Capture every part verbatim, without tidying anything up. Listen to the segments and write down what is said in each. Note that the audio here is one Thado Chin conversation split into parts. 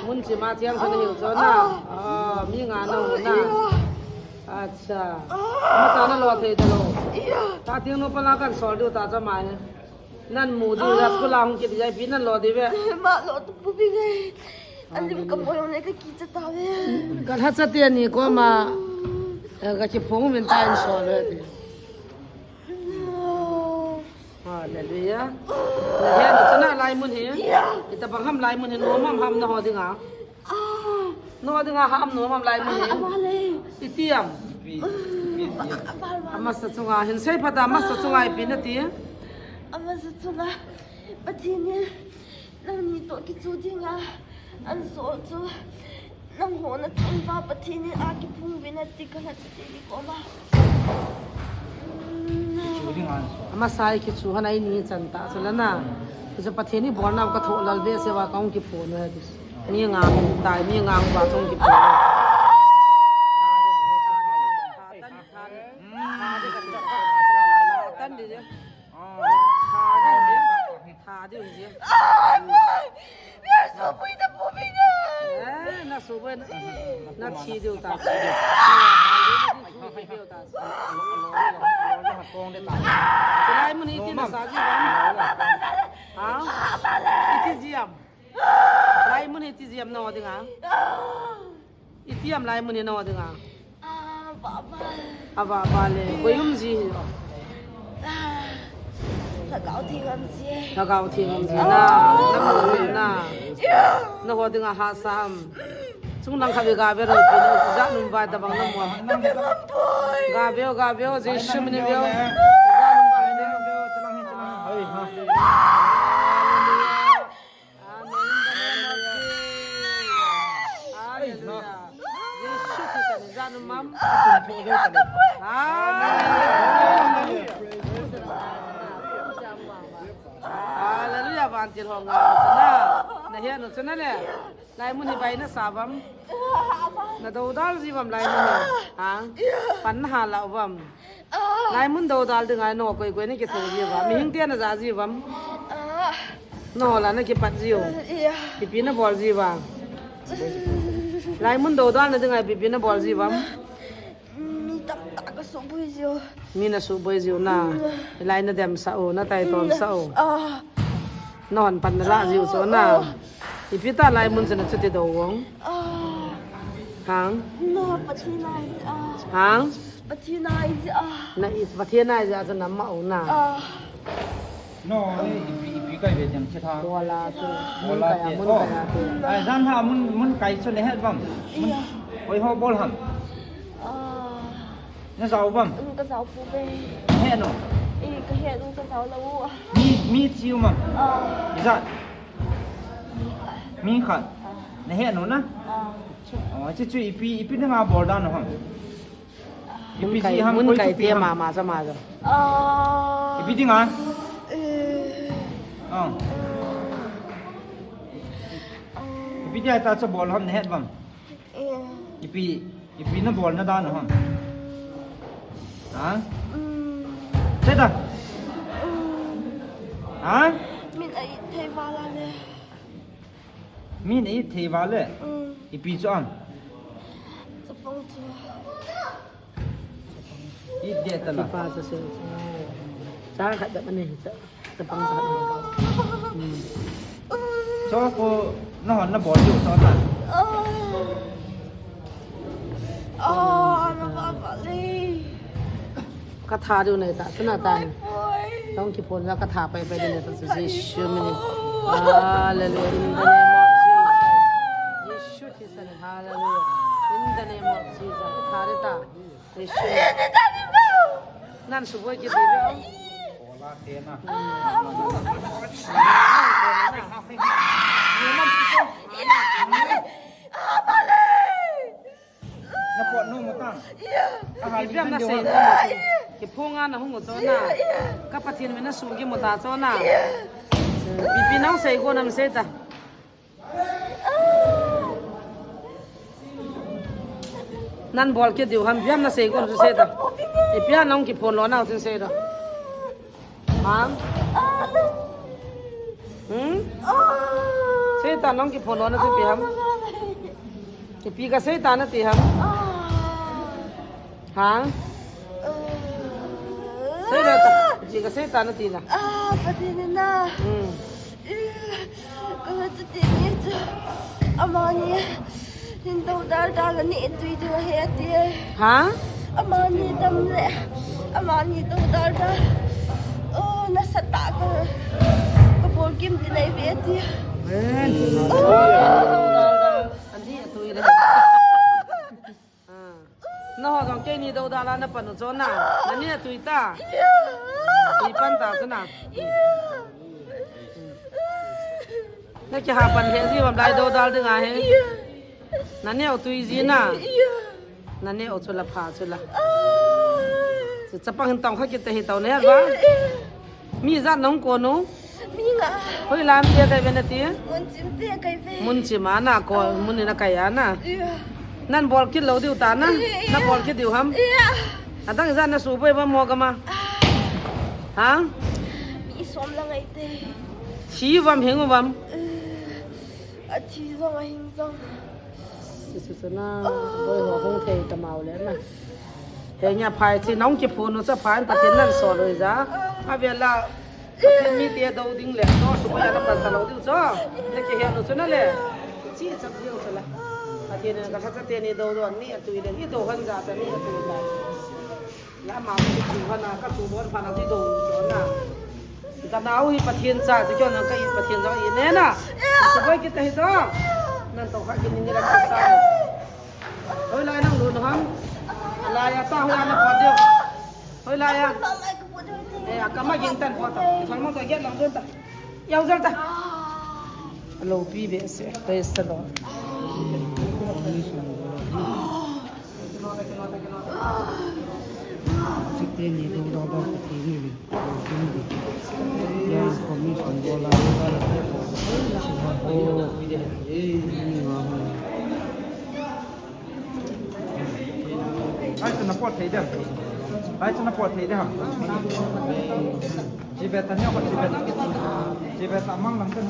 Mun chima chiang khat na hiu chu na. Ah, mi nga na hung na. Acha. Masa na lo thei ta lo. Ta ting nu pa la kan sol diu ta cha mai. Nan mu diu ya school a hung kit jai pi nan lo diu ve. Ma lo tu pu bi ngai. Alim ka mo yong le ka ki cha ta ve. Ka lha cha te ni ko ma. Ka ki phong min ta in sol le. Hallelujah. Na he na chana lai mun hi. Ita bang ham lai mun hi, nom ham ham na ho dinga. Na ho dinga ham nom ham lai mun hi. Itiam. Amasa chunga hin sei phata, amasa chunga ipi na ti. Amasa chunga. Pathen in nangni toh kichu dinga. An so chu. Nangho nachung uva Pathen in akiphung uvin ati ka lha chate ni koma. Amasa hi kichu hana ini chan ta chu la na. Chu Pathen in bolna ka tho lal ve se va ka hung kiphong u hi. Mi nga hung tai, mi nga hung va chung kiphong u. Tan di. Tha diu ji. Eh, na suboi na, na thi diu ta. Lai mun hi iti na sa ji bam. Ha? Iti ji am. Lai mun hi iti ji am na ho dinga. Iti am lai mun hi na ho dinga. Ah, baba. A baba le. Koi um ji hi. Ah, lhagao theng um ji. Lhagao theng um ji na. Na mu na. Na ho dinga hahsa am. Chung lang kha ve ga ve roi pi na ja num vai ta bang na mu am. Ga ve o, ga ve o, Jesu min in ve o. Ja num vai na. Hallelujah. Amen. In the name of Jesus. Hallelujah. Jesu Christ ni ja num am. Amen. Hallelujah. Vantil ho nga. Na, na he no chana le. Lai mun hi bai na sa bam. Na dodal ji bam lai mun hi. Ha? Pan na ha la bam. Lai mun dodal dinga no koi koi na kitho ji uva. Mihing te na ja ji uvam. No la na kipat ji u. Ipi na bol ji uva. Lai mun dodal na dinga ipi ipi na bol ji uvam. Mi tamtah ka suboi ji u. Mi na suboi ji u na. Lai na demsah u, na taitomsah u. Ah. Nahon pan na la ji u chu na. Ipi ta lai mun chu na chuti do vong. Ah. Hang. Na Pathen a, ah. Hang. Pathen a ji a. Na i Pathen a ji a chu na ma u na. Ah. No, ipi, ipi kai ve jang che tha. Bola tu. Bola te. Mun kai a tu. Ai, jan ha mun, mun kai chu le het bam. Mun. Oi ho bol ham. Ah. Na jao bam? Um, ka jao pu ve. He no? Eh, ka he no, ka jao lou. Mi, mi chi um am? Ah. Ijat? Mi khat. Ah. Na he no na? Ah. Oh, chu chu ipi, ipi na nga bol dan no ham? Ipi chi ham mun koi kai chu pi te ham? Ma, ma sa ma sa. Ah. Ipi dinga? Eh. Oh. Eh. Ipi dia ta cha bol ham na het bam? Eh. Ipi, ipi na bol na dan ham? Ha? Mm. Seta. Mm. Ha? Min a it thei vala le. Min a it thei vala. Mm. Ipi chu am? Chapang chu. It de ta la. Ipa chu se. Sa khat da mane cha. Chapang sa. Hmm. Cho ko na hon na bol diu cho ta. Ah, na ba ba le. Ka tha diu nei ta, sana ta. Oi, oi. Tong ki phone la ka tha pai pai diu nei ta, Jesu min in. Hallelujah. In the name of Jesus. Jesu Christ. Hallelujah. In the name of Jesus. Tha diu ta. Nan suboi kit diu. Na pot nu mu tang. Ipi am na sei nu mu. Ki phung a na hung u cho na. Ka Pathen min na su ki mu ta cho na. Ipi nang sei ko nam sei ta. Nan bol kit diu ham, ipi ham na sei kon sei ta. Ipi ham nang ki phone lo nau tin sei ta. Ham? Hmm? Sei Ta nong kiphone lona chu ipi ham? Ipi kasei ta nati ham? Ha? Sei le ta, ipi kasei ta nati na? Ah, Pathen in na. Hmm. Ka nga chu teni chu. Amani hin dodal dal a neh tui diu ahi ati. Ha? Amani dam le. Amani dodal dal. Oh, nasatah a ka, ka bol kim ding ahi ve ati. Oh. Ani atui le. Ah. Nangho jong keini dodal a napan u chu na. Nani atui ta. Ipan ta chu na. Nakiha pan he ji vam lai dodal ding ahi. Naneo tui ji na. Naneo chu la pha chu la. Chu chapang hin tong kha kit ta hi tau ne ba. Mi ijat nahung kon u? Mi nga. Hoilam tia kai ve nati? Munchim tia kai ve. Munchim a na ko, mun in a kai a na. Iya. Nan bol kit lou diu ta na? Iya, iya. Na bol kit diu ham? Iya. Adang ijat na su boi bam ho kama? Ha? Mi som la ngai te. Thi vam hing vam? Athi jong ahing jong. Chu chu chu na, boi ho hung thei tamau le na. He nia phai chi nong kiphun u cha phai Pathen nan sol u ja. Avel a Pathen mite do ding le, do su boi a na pan ta lou diu chu. Na kihe nu chu na le. Chi chak diu chu la. Pathen in ka lhacha teni do do ni atui le, ni do han ja ta ni atui le. La ma ku chu hana ka chu bon phana ti do chu na. Ka nau hi Pathen cha ti kyo na ka i Pathen cha i ne na. Chu boi kit ta hi to. Nan to kha kin ni la ka sa. Hoilai nang lu no ham. Lai a ta hoilai na pot diu. Hoilai a. Eh, a kama ging tan pot ta. Thang mo to get lang don ta. Yau jal ta. Alo pi be se. Praise the Lord. Chuteni dodal dal kati ni. Yang commission bola dodal. Oh. Ai, sana pot thei de. Ai, sana pot thei de ha. Tibet ta ni ko Tibet. Tibet ta mang lang kan.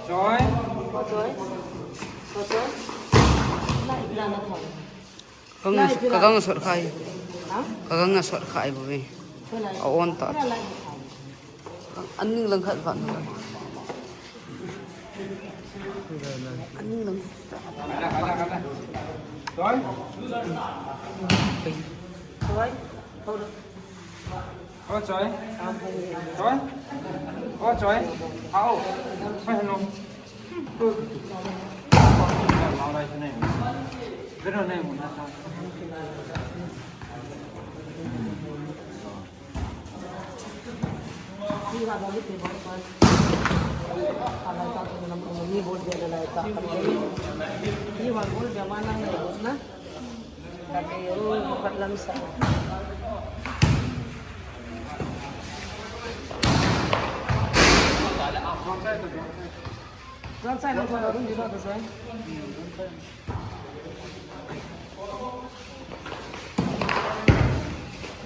Choi. Choi. Choi. Choi. Choi. Choi. Lai, lai, lai, lai. Ka gang, ka gang sot khai. Ha? Ka gang sot khai bo ve. A on ta. An ning lang khat van. An ning lang. Choi. Choi. Ôi, trời. Choi. Ôi, trời. Hao. Hơi, hello. Ôi. Cái đó này, một năm.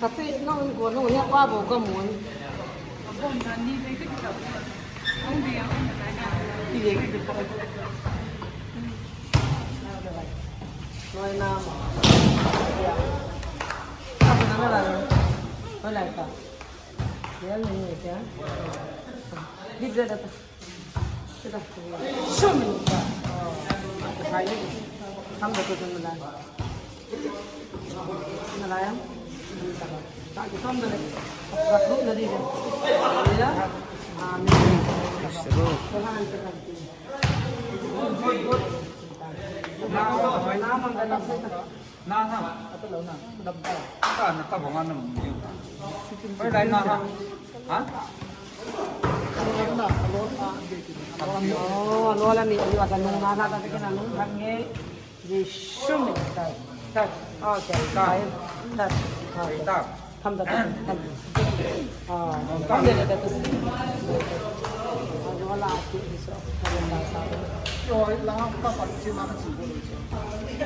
Kati nong ko nong nya pa bo ka mun. Bom na ni be ki ta. Ang be ang na na. Ti ye ki ta. Noi na ma. Ya. Apa na la? Hola ka. Ya ni ye kya? Big da ta. Na ha. Ka na ta banga na mu ni. Pai lai na ha. Ha? Oh, lo la ni, ni wa sa nung na na ta ke na nung thang nge. Jesu min. Tat. Tat. Okay. Tat. Tat. Okay. Tat. Tham tat. Tham. Ah, tham de de de. Ah, wala ati hi so. Tham da sa. Yo, la pa pa chi ma ka chi ko lo chi.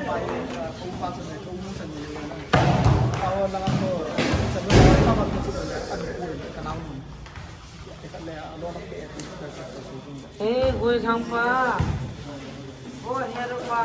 Pa ye, ko pa sa ne, ko mu sa ne. Aw la ko sa ne pa pa chi ko le, an ko le ka na mu. Eh, goi thang pa. Goi heru pa.